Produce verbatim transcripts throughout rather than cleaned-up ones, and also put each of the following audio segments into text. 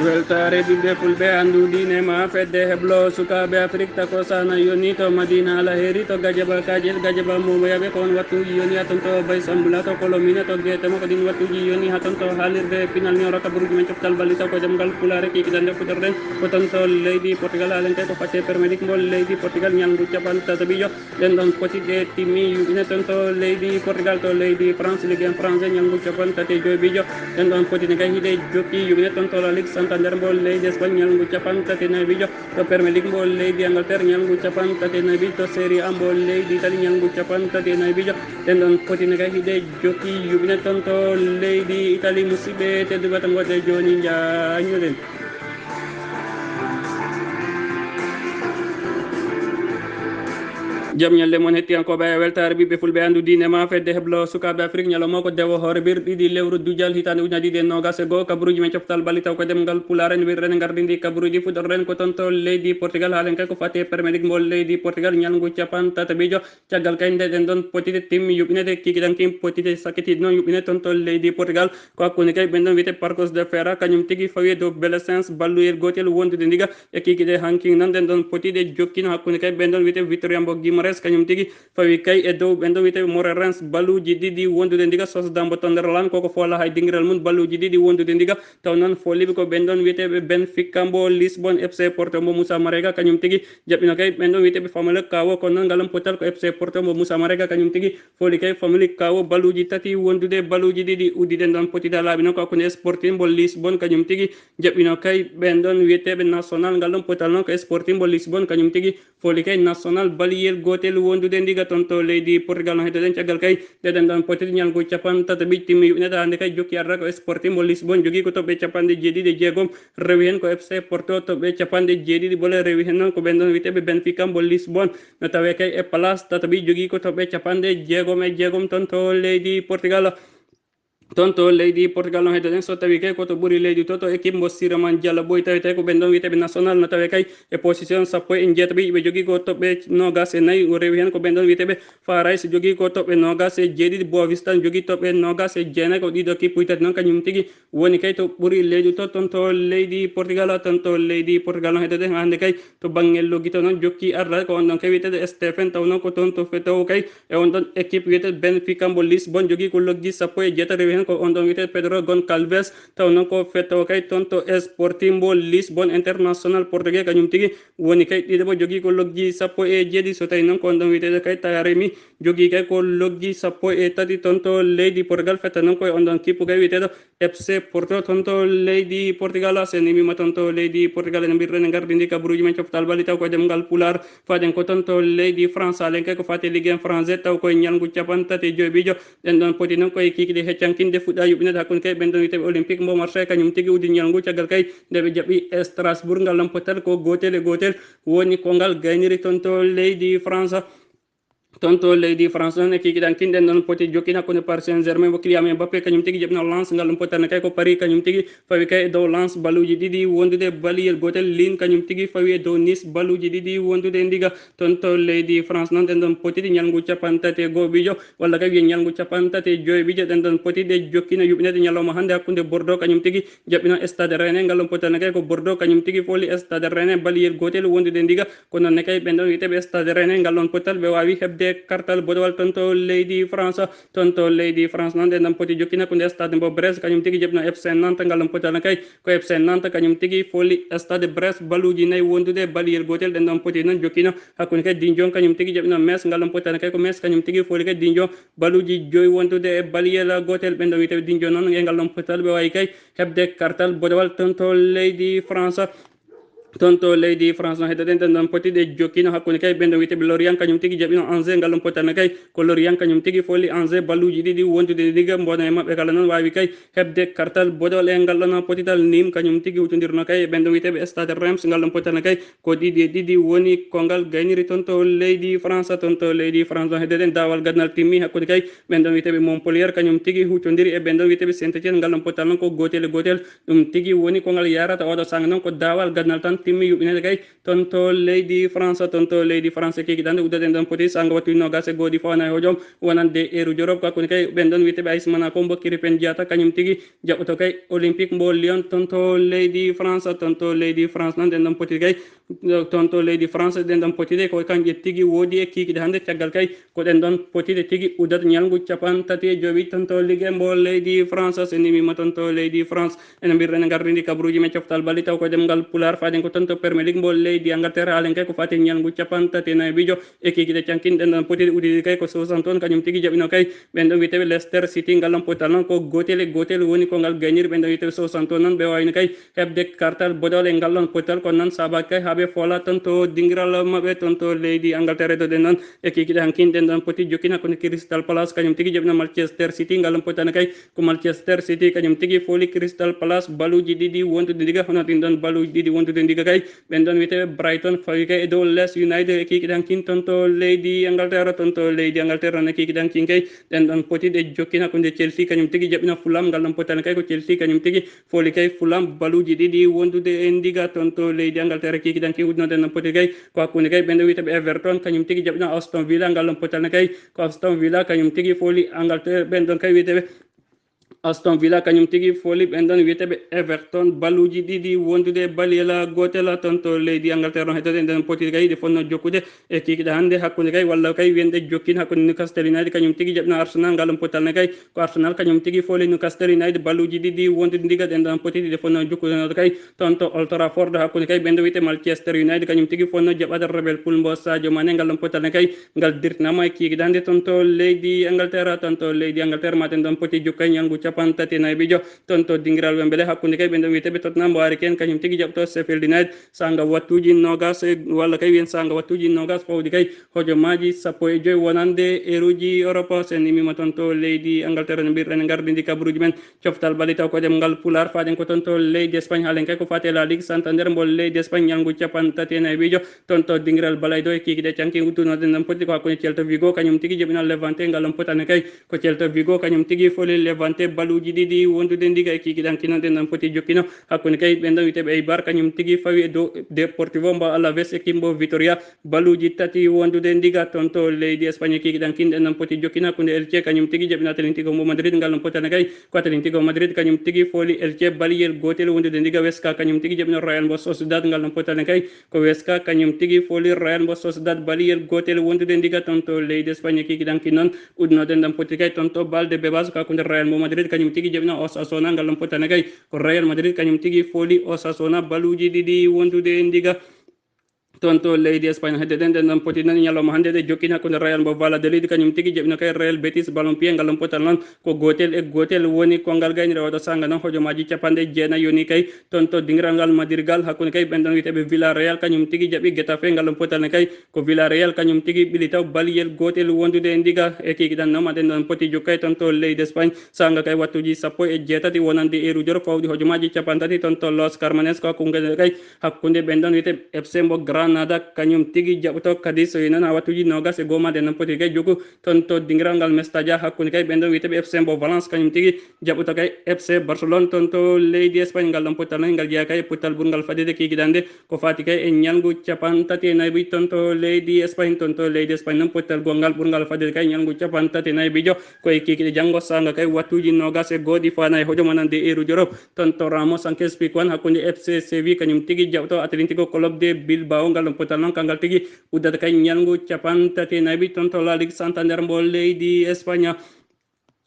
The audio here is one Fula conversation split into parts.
Weltaare ɓiɓɓe fulɓe, anndu diine ma fedde heblo sukaaɓe Afrik, tako sana yoni to Madina Alheri to Gajaba Kajel Gajaba Momoyaɓe, ko on wattuuji yoni a tonto Bay Sambula to Kolomina to Getema, ko ɗin wattuuji yoni ha tonto haalirde pinal ni o rokka buruji men coftal balli taw ko demgal Pulaare kikiɗande fuɗorɗen ko tonto leydi Portugal, haalenke ko fatte Premier League mbo leydi Portugal ñalngu capanɗe tataɓijo. Ɗen ɗon poti ɗe timmi yuɓine toon to leydi Portugal, to leydi France, Ligue un français, ñalngu capanɗe tati e joy bijo. Ɗen ɗon poti ne kay hiɗe jokki yuɓine toon to La Ligue Santander mbo leydi Espagne, ñalngu capanɗe tati e nayi bijo. To Premier League mbo leydi Angleterre, ñalngu capanɗe tati e nayi bijo. To Serie A mbo leydi Italie, ñalngu capanɗe tati e nayi bijo. Ɗen ɗon poti ne kay hiɗe jokki yuɓine toon to leydi Italie. Musidɓe tedduɓe, to ngoɗe jooni njaññuɗen. Jam ñalle mon hettiyankooɓe e weltaare ɓiɓɓe fulɓe, anndu diine ma fedde heblo sukaaɓe Afrik, ñalawma ko dewo hoore bir ɗiɗi lewru dujal hitaande ujunaaji ɗiɗi e noogas e goo. Kabaruuji men coftal balli taw ko demngal Pulaar en wirren e ngardi ndi kabaruuji. Fuɗɗorɗen ko toon to leydi Portugal, haalen kay ko fati e Premier League mbo leydi Portugal, ñalngu capanɗe tataɓijo. Caggal kay nde ɗen ɗon potide timmi yuɓɓinede kikiɗanki potide sakkitiiɗe noon yuɓɓine toon to leydi Portugal. Ko hakkunde kay ɓen ɗon wiyete Parcos de Ferra, kañum tigi fawi e dow Belesens, balluyel gootel wondude ndiga e kikiɗe hankin noon. Ɗen ɗon potide jokkino hakkunde kay ɓen ɗon wiyete Victoria mbo Guimarães, kañum tigi fawi kay e dow ɓen ɗon wiyete Moreirense, balluuji ɗiɗi wondude ndiga. Sociedad mbo Tonderland, koko foola hay dingiral mum, balluuji ɗiɗi wondude ndiga. Taw noon fooliɓe ko ɓen ɗon wiyeteeɓe Benfica mbo Lisbon, F C Porto mbo Moussa Marega, kañum tigi jaɓɓino kay ɓen ɗon wiyeteeɓe Famalicão, kono noon ngal ɗon potal ko F C Porto mbo Moussa Marega, kañum tigi fooli kay Famalicão balluuji tati wondude balluuji ɗiɗi. Uddiɗen ɗon potida laaɓi noon ko hakkunde Sporting mbo Lisbon, kañum tigi jaɓɓino kay ɓen ɗon wiyeteeɓe Nacional, ngal ɗon potal noon ko Sporting mbo Lisbon, kañum tigi fooli kay Nacional baliyel gootel wondude ndiga toon to leydi Portugal. No heddoɗen caggal kay nde ɗen ɗon potide ñalngu capanɗe tataɓijo timmi yuɓɓinede hannde kay jokki arata ko Sporting mbo Lisbon, jogii ko toɓɓe capanɗe jeeɗiɗi e jeegom, rewi heen ko F C Porto toɓɓe capanɗe jeeɗiɗi ɓole, rewi heen noon ko ɓen ɗon wiyeteeɓe Benfica mbo Lisbon, no tawee kay e place tataɓijo jogii ko toɓɓe capanɗe jeegom e jeegom toon to leydi Portugal. Toon to leydi Portugal no heddoɗen, so tawii kay ko to ɓuri leydi to, to équipe mbo Siraman Jalla Ɓoy tawetee ko ɓen ɗon wiyeteeɓe Nacional, no tawee kay e position sappo e njeetaɓijo, ɓe jogii ko toɓɓe noogas e nayi, o rewi heen ko ɓen ɗon wiyeteeɓe Farais jogii ko toɓɓe noogas e jeeɗiɗi, Boavista jogii toɓɓe noogas e jeenayi. Ko ɗiɗo kippuy tati noon kañum tigi woni kay to ɓuri leydi to, toon to leydi Portugal. Toon to leydi Portugal no heddoɗen hannde kay to bannge loggito noon jokki arde ko on ɗon kay wiyeteeɗo Stephen, taw noon ko toon to fetawo kay e on ɗon équipe wiyeteeɗo Benfica mbo Lisbon, jogii ko loggi sappo e jeetati, rewi heen ko on ɗon wiyeteeɗo Pedro Goncalves, taw noon ko fetawo kay toon to Sporting mbo Lisbon, international portugais, kañum tigi woni kay ɗiɗo mo jogii ko loggi sappo e jeeɗiɗi. So tawii noon ko on ɗon wiyeteeɗo kay Taremi jogii kay ko loggi sappo e tati toon to leydi Portugal, fetta noon ko e on ɗon kippu kay wiyeteeɗo F C Porto toon to leydi Portugal. So en immima toon to leydi Portugal, en mbirɗen e ngardi ndi kabaruuji men coftal balli taw ko e ɗemngal Pulaar. Faaɗen ko toon to leydi France, haalen kay ko faati e Ligue un français, taw ko e ñalngu capanɗe tati e joy bijo. Ɗen ɗon poti noon ko e kikiɗe heccankinɗe fuɗɗa yuɓɓinede hakkunde kay ɓen ɗon wiyeteeɓe Olympique mbo Marseille, kañum tigi uddi ñalngu caggal kay nde ɓe jaɓɓi Strasbourg. Ngal ɗon potal ko gootel e gootel woni ko ngal gayniri toon to leydi France. Toon to leydi France noon e kikiɗankinɗe ɗen ɗon poti jokkina hakkunde Paris Saint-Germain mbo Kylian Mbappé, kañum tigi jaɓɓino Lens, ngal ɗon potal ne kay ko Paris kañum tigi fawi kay e dow Lens balluuji ɗiɗi wondude baliyel gootel. Lille kañum tigi fawi e dow Nice balluuji ɗiɗi wondude ndiga. Toon to leydi France noon ɗen ɗon potidi ñalngu capanɗe tati e goo bijo, walla kay wiye ñalngu capanɗe tati e joy bijo, ɗen ɗon potide jokkino yuɓɓinede ñalawma hannde hakkunde Bordeaux kañum tigi jaɓɓino Stade Rennais, ngal ɗon potal ne kay ko Bordeaux kañum tigi fooli Stade Rennais baliyel gootel wondude ndiga. Ko noon ne kay ɓen ɗon wiyeteeɓe Stade Rennais, ngal ɗon potal ɓe waawi heɓde kartal bodowal toon to leydi France. Toon to leydi France noon ɗen ɗon poti jokkina hakkunde Stade mbo Brest kañum tigi jaɓɓino F C Nantes, ngal ɗon potal ne kay ko F C Nantes kañum tigi fooli Stade Brest balluuji nayi wondude baliyel gootel. Ɗen ɗon poti noon jokkino hakkunde kay Dijon kañum tigi jaɓɓino Metz, ngal ɗon potal ne kay ko Metz kañum tigi fooli kay Dijon balluuji joyi wondude e baliyel gootel. Ɓen ɗon wiyeteeɓe Dijon noon e ngal ɗon potal ɓe waawi kay heɓde kartal bodowal toon to leydi France. Toon to leydi France no heddoɗen ɗen ɗon potide jokkino hakkunde kay ɓen ɗon wiyeteeɓe Lorient kañum tigi jaɓɓino Angers, ngal ɗon potal ne kay ko Lorient kañum tigi fooli Angers balluuji ɗiɗi wondude ndiga. Mbono e maɓɓe kala noon waawi kay heɓde kartal bodowal e ngal ɗon potidal. Nîmes kañum tigi hutondirno kay e ɓen ɗon wiyeteeɓe Stade Reims, ngal ɗon potal ne kay ko ɗiɗi e ɗiɗi woni ko ngal gayniri toon to leydi France. Toon to leydi France no heddoɗen daawal gadnal timmi hakkunde kay ɓen ɗon wiyeteeɓe Montpellier kañum tigi hucondiri e ɓen ɗon wiyeteeɓe Saint-Étienne, ngal ɗon potal noon ko gootel e gootel. Ɗum tigi woni ko ngal yarata oɗo saanga noon ko daawal gadnal tan timmi yuɓɓinede kay ton to leydi France. Ton to leydi France, kikiɗe hannde uddaten ɗon poti sanga wattude nogas e go'o ɗi fawnaay hojom wonande eru jorop. Ko hakkunde kay ɓen ɗon wiyeteeɓe A S Monaco mbo Krépin Diatta kañum tigi jaɓɓoto kay Olympique mbo Lyon ton to leydi France. Ton to leydi France noon ɗen ɗon poti kay ton to leydi France ɗen ɗon poti de ko kanƴe tigi woodi e kikiɗe hannde. Caggal kay ko ɗen ɗon poti de tigi uddata ñalngu capan tati e jowi ton to Ligue mbo leydi France. So nimima ton to leydi France, ene mbirɗen e gardindi kabaruuji men coftal balɗe taw ko ɗemngal Pulaar. Faaden ko ton to Premier League mbo leydi Angleterre, haalen kay ko faati e ñalngu capan tati e nayi bijo e kikiɗe cankinɗen ɗon poti de uddidi kay ko soixante on kañum tigi jaɓino kay ɓen ɗon wiyeteeɓe Leicester City. Ngal ɗon potal noon ko gootel e gootel woni ko ngal gañiri. Ɓen ɗon wiyeteeɓe soixante on noon ɓe waawino kay heɓde kartal bodol e ngal ɗon potal, kono noon sabaaki kay haa ɓe foola ton to dingiral maɓɓe ton to leydi Angleterre. Ɗo ɗen noon e kikiɗe hankinɗen ɗon poti jokkina kono Crystal Palace kañum tigi jaɓino Manchester City. Ngal ɗon potani kay ko Manchester City kañum tigi fooli Crystal Palace baluuji ɗiɗi wondude ndiga. Hono ɗin ɗon baluuji ɗiɗi wondude ndiga kay ɓen ɗon wiyeteeɓe Brighton fawi kay e dow Leeds United e kikiɗe hankin ton to leydi Angleterre. Ton to leydi Angleterre noon e kikiɗe hankin kay ɗen ɗon poti ɗe jokkina ko nde Chelsea kañum tigi jaɓɓino Fulham. Ngal ɗon potani kay ko Chelsea kañum tigi fooli kay Fulham baluuji ɗiɗi wondude e ndiga ton to leydi Angleterre. Kikiɗe hankin uddunoɗen ɗon poti kay ko hakkunde kay ɓen ɗon wiyeteeɓe Everton kañum tigi jaɓɓino Aston Villa. Ngal ɗon potani kay ko Aston Villa kañum tigi fooli Angleterre. Ɓen ɗon kay wiyeteeɓe Aston Villa kañum tigi fooli ɓen ɗon wiyeteeɓe Everton baluuji ɗiɗi wondude e baliyel gootel ton to leydi Angleterre. Ɗon heddoɗen ɗen poti kay ɗi fonno jokkude e kikiɗe hannde hakkunde kay walla kay wiyende jokkin hakkunde Newcastle United kañum tigi jaɓɓino Arsenal. Ngal ɗon potal ne kay ko Arsenal kañum tigi fooli Newcastle United baluuji ɗiɗi wondude ndiga. Ɗen ɗon poti ɗi fonno jokkude kay ton to Old Trafford hakkunde kay ɓen ɗo wiyete Manchester United kañum tigi fonno jaɓɓade Liverpool mbo Sadio Mané. Ngal ɗon potal ne kay ngal dirtinama e kikiɗe hannde ton to leydi Angleterre. Ton to leydi Angleterre maten ɗon poti jokka e ñalngu capan tati e nayi bijo ton to dingiral Wembley hakkunde kay ɓen ɗon wiyeteeɓe Tottenham mbo Harry Kane kañum tigi jaɓɓoto Sheffield United sanga wattuuji nogas e walla kay wiyen sanga wattuuji nogas fawdi kay hojomaaji sappo e joy wonande eruuji Europe. So en immiima ton to leydi Angleterre no mbirɗen e gardindi kabaruuji men coftal balɗe taw ko ɗemngal Pulaar. Faaɗen ko ton to leydi Espagne, haalen kay ko faati e La Ligue Santander mbo leydi Espagne ñalngu capan tati e nayi bijo ton to dingiral Balaido e kikiɗe canki uddunoɗen ɗon poti ko hakkunde Celta Vigo kañum tigi jaɓɓino Levante. Ngal ɗon potani kay ko Celta Vigo kañum tigi fooli Levante baluuji ɗiɗi wondude ndiga e kikiɗe hankin noon ɗen ɗon poti jokkino hakkunde kay ɓen ɗon wiyeteeɓe Eibar kañum tigi fawi e dow Deportivo mbo Alaves e kimbo Vitoria baluuji tati wondude ndiga ton to leydi Espagne. Kikiɗe hankin ɗen ɗon poti jokkino hakkunde Elche kañum tigi jaɓɓino Atlético mbo Madrid. Ngal ɗon potani kay ko Atlético Madrid kañum tigi fooli Elche baliyel gootel wondude ndiga. Huesca kañum tigi jaɓɓino Real mbo Sociedad. Ngal ɗon potani kay ko Huesca kañum tigi fooli Real mbo Sociedad baliyel gootel wondude ndiga ton to leydi Espagne. Kikiɗe hankin noon uddunoɗen ɗon poti kay ton to Valdebebas ko hakkunde Real mbo Madrid kañum tigi jaɓɓino Osasuna. Ngal ɗon potani kay ko Real Madrid kañum tigi fooli Osasuna baluuji ɗiɗi wondude ndiga ton to leydi Espagne. Hedde ɗen ɗen ɗon poti noon ñalawma hannde ɗe jokkini hakkunde Real mbo Valladolid kañum tigi jaɓɓino kay Real Betis Balompié. Ngal ɗon potal noon ko gootel e gootel woni ko ngal gaynire oɗo sanga noon hojomaaji capanɗe jeenayi yoni kay ton to dingiral ngal Madrigal hakkunde kay ɓen ɗon wiyeteeɓe Villarreal kañum tigi jaɓɓi Getafe. Ngal ɗon potal ne kay ko Villarreal kañum tigi ɓili taw baliyel gootel wondude e ndiga e kikiɗan noon maɗen ɗon poti jokkay ton to leydi Espagne sanga kay wattuuji sappo e jeetati wonande eruuji Europe fawɗi hojomaaji capan tati ton to Los Carmenes ko hakkunde kay hakkunde ɓen ɗon wiyete F C mbo Granada kañum tigi jaɓɓoto kadi so yi noon ha wattuuji nogas e go'o maɗen ɗon poti kay jokku ton to dingiral ngal Mestalla hakkunde kay ɓen ɗon wiyeteeɓe F C mbo Valence kañum tigi jaɓɓoto kay F C Barcelone ton to leydi Espagne. Ngal ɗon pottal noon ngal jeeya kay e pottal ɓurngal fadde kikiɗande ko faati kay e ñalngu capan tati e nayi ton to leydi Espagne. Ton to leydi Espagne noon pottal gonngal ɓurngal fadde kay ñalngu capan tati e nayi bijo ko e kikiɗe janngo sanga kay wattuuji nogas e go'o ɗi fawnaay hojom wonande eruuji Europe ton to Ramos Sanchez Pizjuan hakkunde F C Séville kañum tigi jaɓɓoto Atlético Club de Bilbao. Ngal ɗon pottal noon kangal tigi uddata kay ñalngu capan tati e nayi ton to La Ligue Santander mbo leydi Espagne.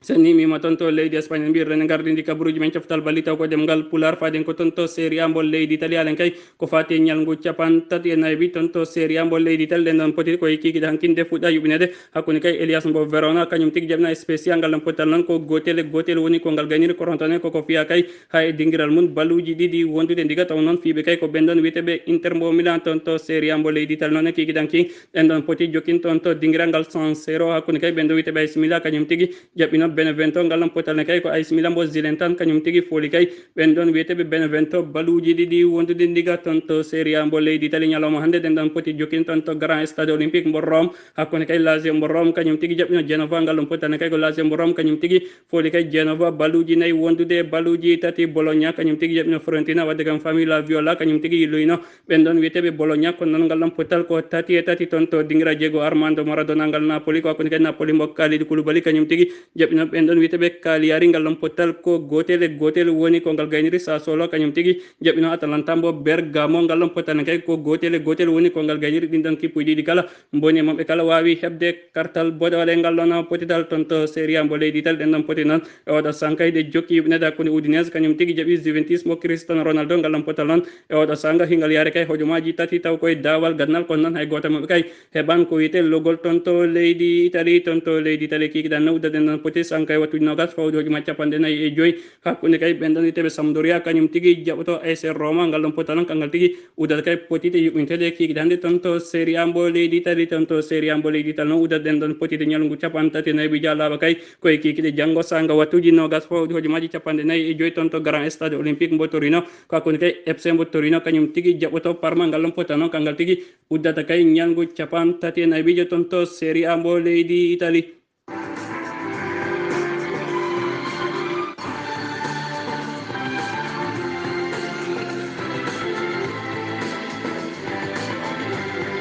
So en immiima ton to leydi Espagne, en mbiyeten en gardindi kabaruuji men coftal balɗe taw ko ɗemngal Pulaar. Faaɗen ko ton to Serie A mbo leydi Italie, haalen kay ko faati e ñalngu capan tati e nayi ton to Serie A mbo leydi Italie. Ɗen ɗon poti ko e kikiɗe hankin nde fuɗɗa yuɓɓineede hakkunde kay Elias mbo Verona kañum tigi jaɓɓino Spezia. Ngal ɗon pottal noon ko gootel e gootel woni ko ngal gayniri, koronto ne koko fiya kay haa e dingiral mum balluuji ɗiɗi wondude ndiga. Taw noon fiiɓe kay ko ɓen ɗon wiyeteeɓe Inter mbo Milan ton to Serie A mbo leydi Italie. Noon e kikiɗe hankin ɗen ɗon poti jokkin ton to dingiral ngal San Siro hakkunde kay ɓen ɗon wiyeteeɓe A C Milan kañum tigi jaɓɓino Benevento, ngal ɗon potal ne kay ko A C Milan mbo Zilen tan, kañum tigi fooli kay ɓen ɗon wiyeteeɓe Benevento baluuji ɗiɗi wondude ndiga ton to Serie A mbo leydi Italie. Ñalawma hannde ɗen ɗon poti jokkin ton to Grand Stade Olympique mbo Rome, hakkunde kay Lazio mbo Rome kañum tigi jaɓɓino Genova. Ngal ɗon potal ne kay ko Lazio mbo Rome kañum tigi fooli kay Genova baluuji nayi wondude e baluuji tati. Bologna kañum tigi jaɓɓino Fiorentina, wadde kam Famille Viola kañum tigi yilloyino ɓen ɗon wiyeteeɓe Bologna. Kono noon ngal ɗon potal ko tati e tati ton to dingira Diego Armando Maradona ngal Napoli, ko hakkunde kadi Napoli mbo Kalidou Koulibaly kañum tigi jaɓɓino ɓen ɗon wiyeteeɓe Cagliari. Ngal ɗon potal ko gootel e gootel woni ko ngal gayniri. Sassuolo kañum tigi jaɓɓino Atalanta mbo Bergamo. Ngal ɗon potal ne kay ko gootel e gootel woni ko ngal gayniri. Ɗin ɗon kippuuji ɗiɗi kala mboni e maɓɓe kala waawi heɓde kartal boɗewal e ngal ɗon potital ton to Serie A mbo leydi Italie. Ɗen ɗon poti noon e oɗo sankay ɗe jokki yuɓinede hakkunde Udinese kañum tigi jaɓi Juventus mo Cristiano Ronaldo. Ngal ɗon potal noon e oɗo sanga hingal yaare kay hojomaaji tati taw koye daawal gadnal, kono noon hay gooto maɓɓe kay heɓan ko wiyetee logol ton to leydi Italie. Ton to leydi Italie kikiɗan no uddaden noon poti sankay wattuuji nogas fawde hojomaaji capanɗe nayi e joyi hakkunde kay ɓen ɗon wiyeteeɓe Sampdoria kañum tigi jaɓoto A C Roma. Ngal ɗon potal noon kangal tigi uddata kay potite yuɓɓinteede kikiɗe hannde ton to Serie A mbo leydi Italie. Ton to Serie A mbo leydi Italie noon uddata ɗen ɗon potite ñalngu capanɗe tati e nayi ɓe jaalaaɓa kay koye kikiɗe janngo saanga wattuuji nogas fawde hojomaaji capanɗe nayi e joyi ton to Grand Stade Olympique mbo Torino, ko hakkunde kay F C mbo Torino kañum tigi jaɓɓoto Parma. Ngal ɗon potal noon kangal tigi uddata kay ñalngu capanɗe tati e nayi ɓe jaalaaɓa ton to Serie A mbo leydi Italie.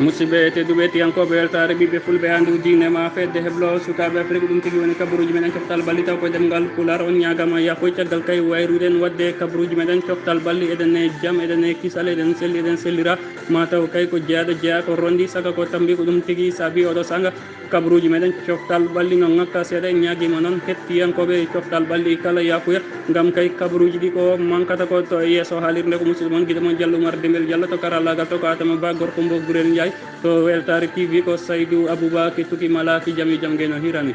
Musidɓe tedduɓe tiyankooɓe weltaare ɓiɓɓe fulɓe, anndu diine ma fedde heblo sukaaɓe Afrik, ɗum tigi woni kabaruuji meɗen coftal ɓalli taw koye ɗemngal Pulaar. On ñaagaama yaafo caggal kay wayruɗen waɗde kabaruuji meɗen coftal ɓalli, eɗen e jam, eɗen e kisal, eɗen selli, eɗen sellira. Ma taw kay ko jeyaaɗo jeyaa ko rondi saka ko tambi, ko ɗum tigi saabi oɗo saanga kabaruuji meɗen coftal ɓalli no ŋakka seeɗa. En ñaagiima noon hettiyankooɓe coftal ɓalli kala yaafuya, ngam kay kabaruuji ɗi ko mankata ko to yeeso haalirde ko musidɗo mon giɗo mon Diallo Oumar Dembel Diallo to karallaagal to ko Adama Ba gorko mbo Gurel Ndiaye, to Weltaare T V ko Saydou Abouba Kettuki Malaki Jami Jam Geno Hirani.